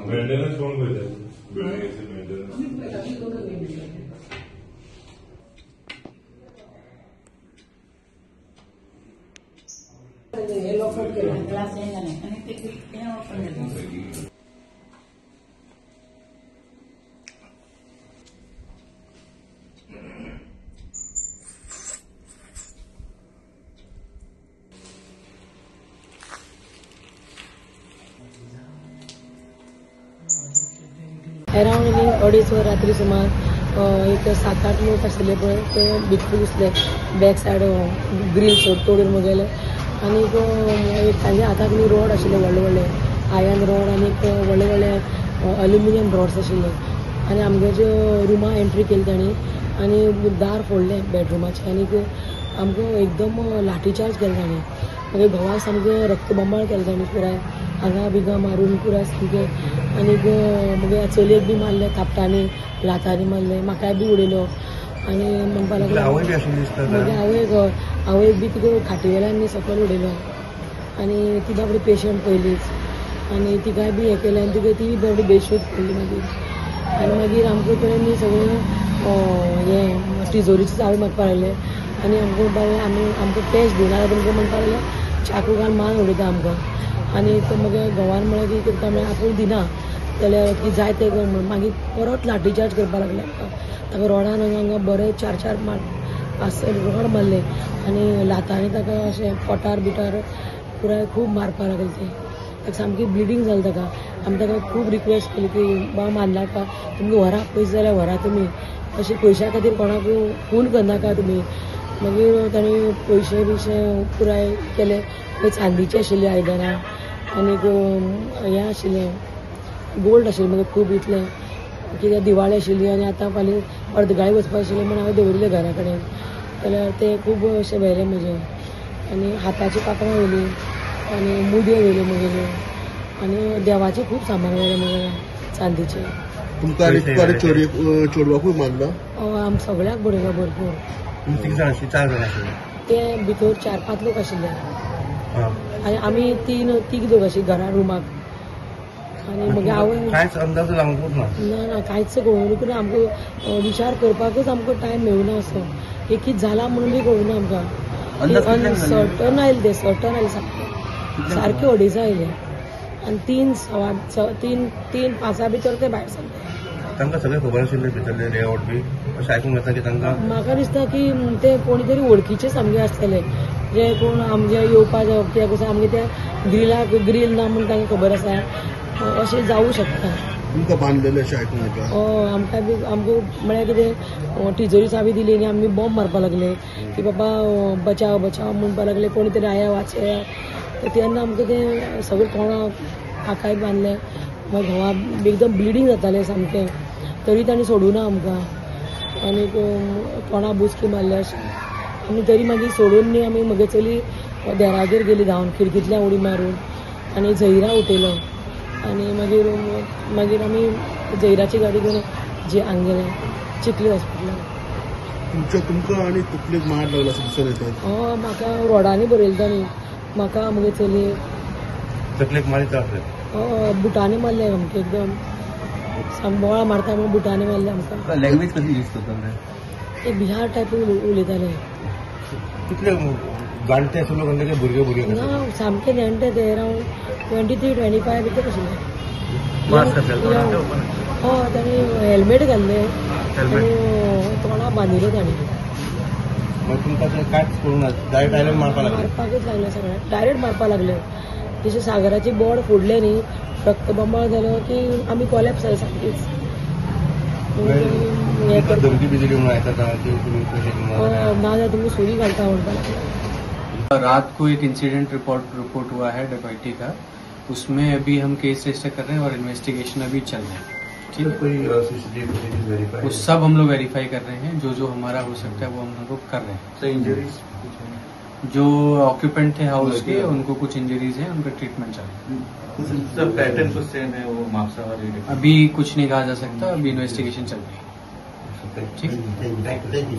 Maintenance कोण करता? हे लॉकआउट केला ग्लास हे जालें आनी ते ओपन जालें. अरावंड न्ही 2:30 वर रात्री सुमार एक 7-8 लोक आशिल्ले पळय ते भितर घुसले बॅक सायड ग्रील तोडून म्हगेले आनीक एक तांच्या हाताक न्ही रोड आशिल्ले व्हडले व्हडले आयर्न रोड आनीक व्हडले व्हडले अल्युमिनियम रॉड्स आशिल्ले आनी आमगे रुमा एंट्री केली तांणी आनी दार फोडलें बेडरुमाचें आनीक आमकां एकदम लाठीचार्ज केलो तांणी. मागीर घोवाक सामकें रक्तबंबाळ केलें तांणी पुराय हांगा बिंगा मारून पुराय सामकें. आनीक मागीर चलयेक बी मारलें थापटांनी लातांनी मारलें म्हाकाय बी उडयलो आनी म्हणपाक लागलो मागीर आवयक आवयक बी तिका खाटी वेल्यान सकयल उडयलो आनी ती बाबडी पेशंट पयलींच आनी तिकाय बी हें केलें आनी तिका ती बाबडी बेशूद पडली मागीर. आनी मागीर आमकां तेणी सगळें हें तिजोरीची चावी मागपाक लागले आनी आमकां म्हणपाक लागले आमी आमकां कॅश दिना जाल्यार तुमकां म्हणपाक लागले चाकू घालून मान उडयता आमकां. आनी तो मागीर घोवान म्हळें की कितें म्हळ्यार आपूण दिना जाल्यार की जाय तें कर म्हणून. मागीर परत लाठीचार्ज करपाक लागले आमकां. ताका रोडान हांगा बरे 4-4 5-6 रोड मारले आनी लातांनी ताका अशें पोटार बिटार पुराय खूब मारपाक लागले ते. ताका सामकी ब्लिडींग जालें ताका. आमी ताका खूब रिक्वेस्ट केली की बाबा मारनाका तुमकां व्हरा पयशे जाल्यार व्हरा तुमी अशें पयशां खातीर कोणाक खून करनाका तुमी. मागीर ताणें पयशे बियशे पुराय केले. चांदीचे आशिल्ली आयदनां आनीक हें आशिल्लें गोल्ड आशिल्लें मागीर खूब इतलें कित्याक दिवाळी आशिल्ली आनी आतां फाल्यां अर्दगाळी वचपा आशिल्लें म्हूण हांवें दवरिल्लें घरा कडेन जाल्यार तें खूब अशें व्हेलें म्हजें. आनी हाताचीं कांकणां व्हेलीं आनी मुदयो व्हेल्यो म्हगेल्यो आनी देवाचें खूब सामान व्हेलें म्हगेलें चांदीचें. तुमकां चेडवाकूय मारला? हय आम सगळ्याक बडयलो भरपूर. कितले जाण आशिल्ले? 4 जाण आशिल्ले ते भितर 4-5 लोक आशिल्ले आनी आमी 3 लोक आशिल्ले घरा रुमाक. आनी मागीर आवय कांयच अंदाज लागूंक ना ना ना कांयच कळूंक ना आमकां. विचार करपाकूच आमकां टायम मेळुना असो एक कितें जालां म्हणून बी कळुना आमकां. सर्टन आयलें तें सर्टन आयलें सारकें सारकें 2:30 आयलें आनी 3:15 3-5 भितर ते भायर सरले. तांकां सगळें खबर आशिल्लें भितरलें लेआवट बी अशें आयकूंक येता की तांकां म्हाका दिसता की ते कोणी तरी वळखीचे सामके आसतले जे कोण आमगे येवपा जावप कित्याक कसो आमगे त्या ग्रिलाक ग्रील ना म्हूण तांकां खबर आसा अशें जावूं शकता. तुमकां बांदलेलें अशें आयकूंक येता? हय आमकां बी आमकां म्हळ्यार कितें तिजोरी चावी दिली आनी आमी बॉम्ब मारपाक लागले की बाबा बचाव बचाव म्हणपाक लागले कोणी तरी आया वाचया. तेन्ना आमकां तें सगळें तोंडाक आकाय बांदलें मागीर घोवा एकदम ब्लिडींग जातालें सामकें तरी तांणी सोडूं ना आमकां आनीक तोंडा बुचकी मारले अशें आमी तरी मागीर सोडून न्ही आमी म्हगे चली देरागेर गेली धांवन खिडकींतल्यान उडी मारून आनी झैरा उठयलो आनी मागीर मागीर आमी झैराची गाडी घेवन जे हांगा गेले चिखली हॉस्पिटलान. तुमकां आनी तकलेक मार लागला असो दिसून येता? हय म्हाका रोडांनी बरयलें तांणी म्हाका म्हगे चलयेक तकलेक मारीत आसले? हय बुटांनी मारलें आमकां एकदम सांबोळा मारता म्हणून बुटांनी मारलें आमकां. लँग्वेज कशी यूज करताले? एक बिहार टायप उलयताले. कितले जाणटे आशिल्ले लोक आनी भुरगे भुरगे? ना सामके जाणटे ते अरावंड 23-25 भितर आशिल्ले. हय तांणी हेल्मेट घाल्लें आनी तोंडा बांदिल्लें तांणी. मागीर तुमकां ते कांयच करूंक ना डायरेक्ट आयले मारपाक लागले? मारपाकूच लागले सगळें डायरेक्ट मारपाक लागले. जशें सागराची बोड फोडलें न्ही रक्तबंबाळ जालो की आमी कोलॅप्स जाले सामकीच. धमकी बी दिली म्हणून आयकता ना जाल्यार तुमकां सुरी घालता म्हणपाक लागले. रात को एक इंसिडेंट रिपोर्ट हुआ है डकैती का, उसमें अभी हम केस रजिस्टर कर रहे हैं और इन्वेस्टिगेशन अभी चल रहा है। ठीक है, कोई सीसीटीवी फुटेज वेरीफाई वो सब हम लोग वेरीफाई कर रहे हैं, जो जो हमारा हो सकता है वो हम लोग कर रहे हैं। सर इंजरीज जो ऑक्यूपेंट थे हाउस के उनको कुछ इंजरीज हैं, उनका ट्रीटमेंट चल रहा है। सर पैटर्न कुछ सेम है वो मापसा वाली? अभी कुछ नहीं कहा जा सकता, अभी इन्वेस्टिगेशन चल रही है। ठीक, thank you.